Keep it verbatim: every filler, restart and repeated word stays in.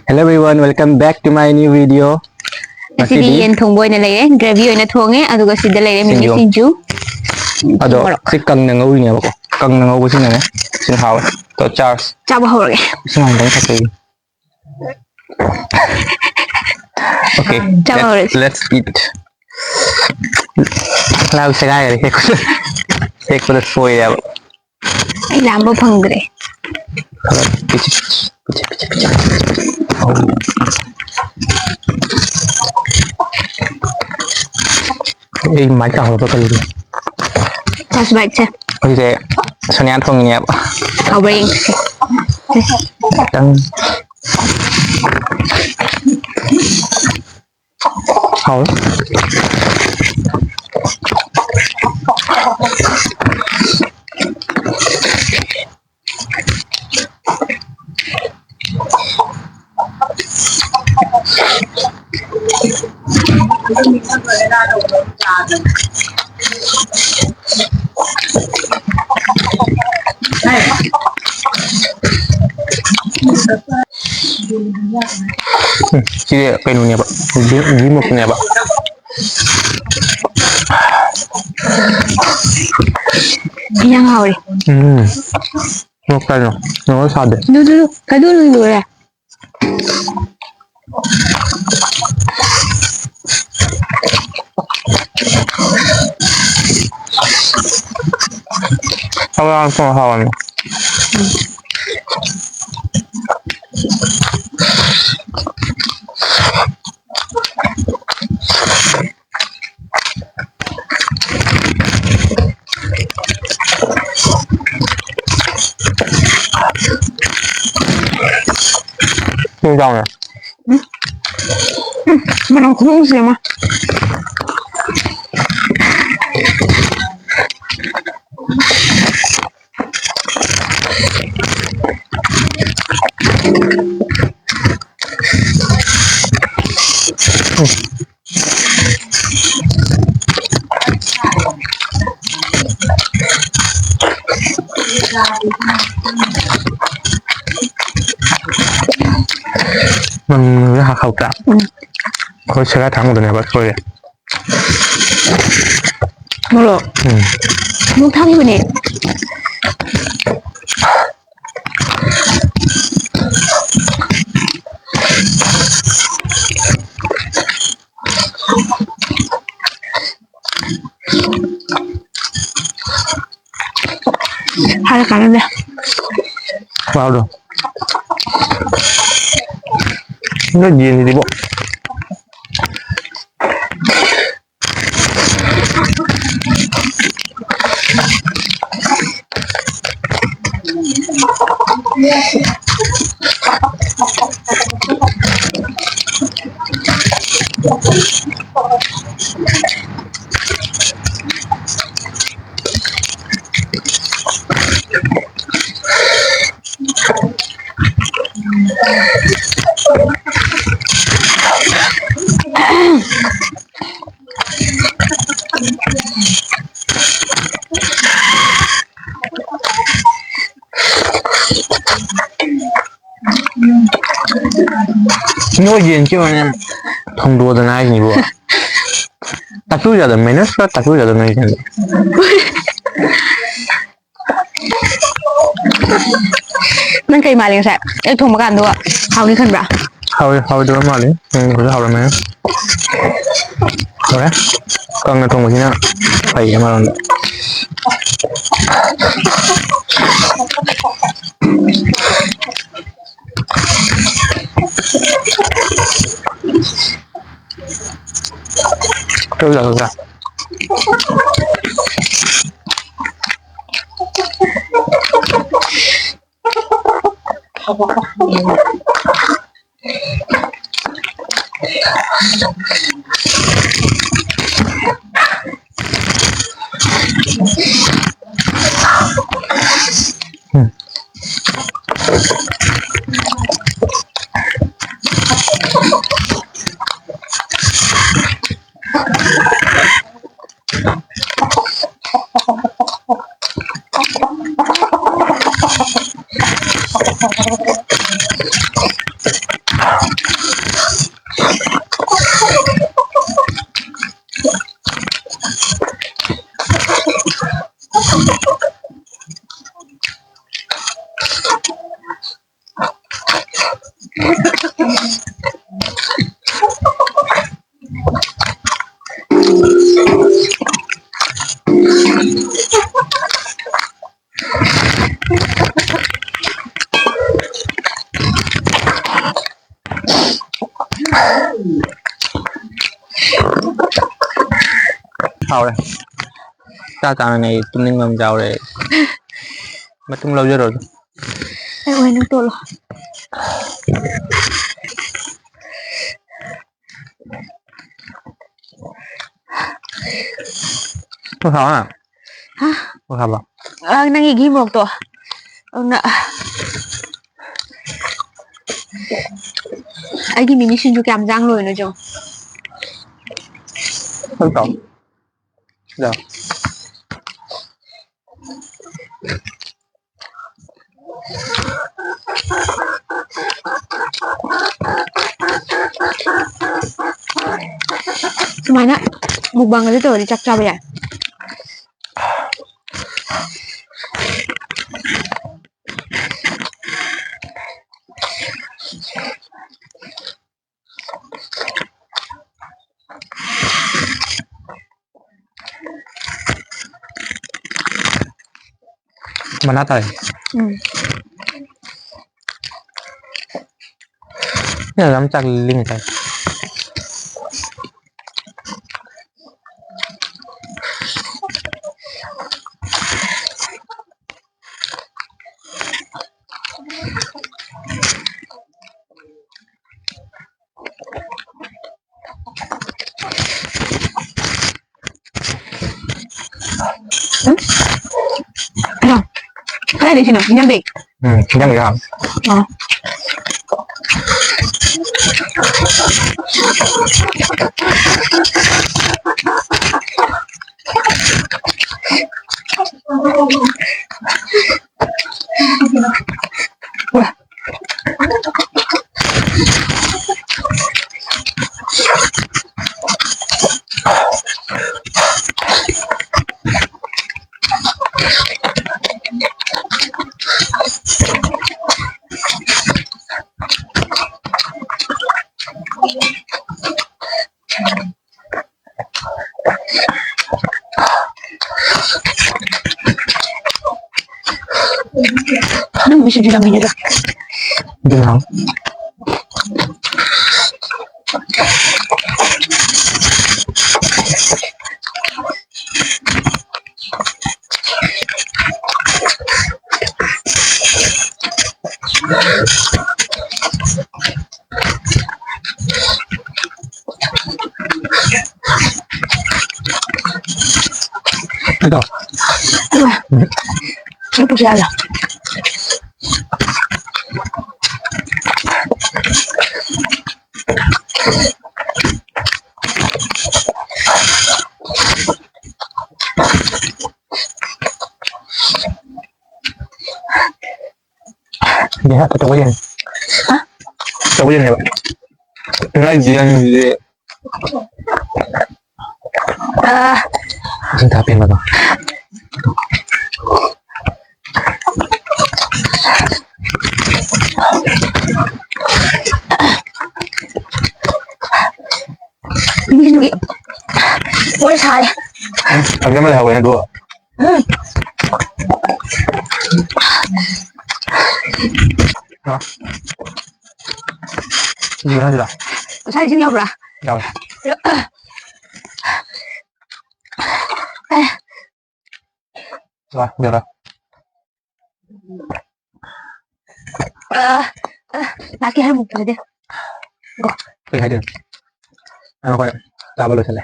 Hello everyone, welcome back to my new video. ꯉꯁꯤꯗꯤ ꯉꯁꯤꯗꯤ ꯌꯦꯟ ꯊꯣꯡꯕ ꯑꯣꯏꯅ ꯂꯩꯔꯦ, ꯒ꯭ꯔꯦꯚꯤ ꯑꯣꯏꯅ ꯊꯣꯡꯉꯦ, ꯑꯗꯨꯒ ꯁꯤꯗ ꯂꯩꯔꯦ ꯃꯤꯃꯤ ꯁꯤꯡꯖꯨ꯫ ꯁꯤꯡꯖꯨ꯫ ꯑꯗꯣ ꯃꯣꯔꯣꯛ꯫ ꯁꯤ ꯀꯪꯅ ꯉꯧꯔꯤꯅꯦꯕꯀꯣ, ꯀꯪꯅ ꯉꯧꯕꯁꯤꯅꯅꯦ ꯁꯤꯅ ꯍꯥꯎꯋꯦ꯫ ꯑꯗꯣ ꯆꯥꯔꯁ꯫ ꯆꯥꯕ ꯍꯧꯔꯒꯦ꯫ ꯏꯁꯤꯡ ꯑꯃꯨꯛꯇꯪ ꯊꯛꯀꯦ꯫ Okay, ꯆꯥꯕ let's, ꯍꯧꯔꯁꯤ꯫ Let's eat. ꯂꯥꯎ ꯁꯦꯒꯥꯏꯔꯦ꯫ ꯍꯦꯛꯄꯗ ꯁꯣꯏꯔꯦꯕ꯫ ꯑꯩ ꯂꯥꯝꯕ ꯐꯪꯗ꯭ꯔꯦ꯫ ꯑꯩ ꯃꯥꯏ ꯇꯥꯍꯧꯕ ꯀꯔꯤꯅꯣ? ꯐꯥꯔꯁ ꯕꯥꯏꯠꯁꯦ꯫ ꯑꯩꯈꯣꯏꯁꯦ ꯁꯣꯅꯤꯌꯥ ꯊꯣꯡꯉꯤꯅꯦꯕ꯫ ꯍꯥꯎꯕ꯭ꯔꯥ ꯌꯦꯡꯁꯦ꯫ ꯈꯤꯇꯪ꯫ ꯍꯥꯎ꯫ ꯎꯝ, ꯁꯤꯁꯦ ꯀꯩꯅꯣꯅꯦꯕ, ꯒ꯭ꯔꯤꯟ, ꯒ꯭ꯔꯤꯟ ꯃꯣꯔꯣꯛꯅꯦꯕ꯫ ꯌꯥꯝ ꯍꯥꯎꯔꯦ꯫ ꯎꯝ꯫ ꯃꯣꯔꯣꯛ ꯀꯩꯅꯣ? ꯃꯣꯔꯣꯛ ꯁꯥꯗꯦ꯫ ꯑꯗꯨ, ꯑꯗꯨ, ꯑꯗꯨ ꯂꯣꯏꯔꯦ꯫ ꯍꯋꯥꯏ ꯊꯣꯡ ꯍꯥꯎꯕꯅꯤ꯫ ꯁꯤ ꯆꯥꯎꯅꯦ꯫ ꯎꯝ, ꯃꯅꯝ ꯈꯨꯅꯨꯡꯁꯤ ꯑꯃ꯫ ꯅꯪ ꯍꯥꯎꯇ꯭ꯔꯥ? ꯎꯝ꯫ ꯑꯩꯈꯣꯏ ꯁꯦꯒꯥꯏ ꯊꯥꯡꯕꯗꯨꯅꯦꯕ ꯁꯣꯏꯔꯦ꯫ ꯃꯣꯔꯣꯛ꯫ ꯎꯝ꯫ ꯃꯣꯔꯣꯛ ꯊꯥꯛꯈꯤꯕꯅꯦ꯫ ꯍꯥꯏꯔ ꯀꯥꯟꯅꯗꯦ꯫ ꯋꯥꯎꯗꯣ꯫ ꯅꯣꯏ ꯌꯦꯟꯁꯤꯗꯤꯕꯣ꯫ ꯅꯣꯏ ꯌꯦꯟꯁꯤ ꯑꯣꯏꯅ ꯊꯣꯡꯗꯣꯛꯑꯗꯅ ꯍꯥꯏꯁꯤꯅꯤꯕꯨ꯫ ꯇꯥꯛꯄꯤꯌꯨ ꯌꯥꯗꯕ, ꯃꯦꯅꯦꯖ ꯈꯔ ꯇꯥꯛꯄꯤꯌꯨ ꯌꯥꯗꯕ ꯅꯣꯏ ꯌꯦꯟꯁꯦ꯫ ꯅꯪ ꯀꯩ ꯃꯥꯜꯂꯤ ꯉꯁꯥꯏ ꯑꯩ ꯊꯣꯡꯕ ꯀꯥꯟꯗ ꯍꯥꯎꯅꯤ ꯈꯟꯕ꯭ꯔꯥ? ꯍꯥꯎꯔꯣꯏ, ꯍꯥꯎꯔꯣꯏꯗꯕ ꯃꯥꯜꯂꯤ꯫ ꯎꯝ, ꯍꯧꯖꯤꯛ ꯍꯥꯎꯔꯝꯃꯦ꯫ ꯍꯥꯎꯔꯦ꯫ ꯀꯪꯅ ꯊꯣꯡꯕꯁꯤꯅ ꯐꯩ ꯑꯃꯔꯣꯝꯗ꯫ ꯀꯩ ꯌꯥꯗꯕ꯭ꯔꯥ? ꯍꯥꯎꯔꯦ꯫ ꯆꯥ ꯆꯥꯅꯅꯦ ꯑꯩ ꯇꯨꯝꯅꯤꯡꯕ ꯑꯃ ꯌꯥꯎꯔꯦ꯫ ꯃꯇꯨꯡ ꯂꯧꯖꯔꯣ ꯑꯗꯨꯝ꯫ ꯑꯩ ꯑꯣꯏꯅ ꯇꯣꯠꯂꯣ꯫ ꯄꯣꯠ ꯊꯥꯕ? ꯍꯥ? ꯄꯣꯠ ꯊꯥꯕ? ꯑ, ꯅꯪꯒꯤ ꯘꯤ ꯃꯣꯔꯣꯛꯇꯣ꯫ ꯑꯗꯨꯅ ꯑꯩꯒꯤ ꯃꯤꯃꯤ ꯁꯤꯡꯖꯨ ꯀꯌꯥꯝ ꯆꯥꯡ ꯂꯣꯏꯅꯣ ꯌꯦꯡꯉꯣ꯫ ꯈꯔ ꯆꯥꯎ꯫ ꯌꯥ꯫ ꯁꯨꯃꯥꯏꯅ mukbang ꯑꯗꯨ ꯇꯧꯔꯗꯤ ꯆꯥꯛ ꯆꯥꯕ ꯌꯥꯏ꯫ ꯃꯅꯥ ꯇꯥꯏ꯫ ꯎꯝ꯫ ꯌꯥꯝ ꯆꯥꯛ ꯂꯤꯡ ꯇꯥꯏ꯫ ꯀꯗꯥꯏꯗꯩ ꯁꯤꯅꯣ? ꯏꯟꯖꯥꯡꯗꯩ? ꯎꯝ, ꯏꯟꯖꯥꯡꯗꯩ ꯍꯥꯞꯄꯦ꯫ ꯑꯣ꯫ ꯅꯪ ꯃꯤꯁꯤꯡꯁꯨ ꯌꯥꯝ ꯍꯩꯅꯗ꯭ꯔꯥ? ꯑꯗꯨꯅ ꯑꯗꯣ, ꯅꯪ ꯄꯨꯛꯁꯦ ꯌꯥꯗ꯭ꯔꯥ? ꯅꯦꯍꯥ, ꯇꯧꯕ ꯌꯥꯏ꯫ ꯍꯥ? ꯇꯧꯕ ꯌꯥꯏ ꯍꯥꯏꯕ꯫ ꯅꯪ ꯍꯥꯏꯁꯦ ꯌꯥꯅꯤꯡꯗꯦ꯫ ꯑꯥ꯫ ꯏꯁꯤꯡ ꯊꯥ ꯄꯦꯟꯕꯗꯣ꯫ ꯃꯤꯁꯤꯡꯒꯤ ꯃꯣꯏ ꯁꯥꯔꯦ꯫ ꯎꯝ, ꯑꯗꯨ ꯑꯃ ꯂꯩꯍꯧꯋꯦ ꯑꯗꯨ꯫ ꯎꯝ꯫ ꯁꯤꯡꯖꯨ ꯍꯥꯏꯁꯤꯔꯥ? ꯉꯁꯥꯏ ꯏꯁꯤꯡ ꯌꯥꯎꯕ꯭ꯔꯥ? ꯌꯥꯎꯋꯦ꯫ ꯑꯦ꯫ ꯂꯥꯛ, ꯕꯦꯔꯥ꯫ ꯑ, ꯑ, ꯂꯥꯛꯀꯦ ꯍꯥꯏꯔꯝꯃꯨ, ꯐꯖꯗꯦ꯫ ꯀꯩ ꯍꯥꯏꯗꯣꯏꯅꯣ? ꯑ, ꯍꯣꯏ, ꯆꯥꯕ ꯂꯣꯏꯁꯤꯜꯂꯦ꯫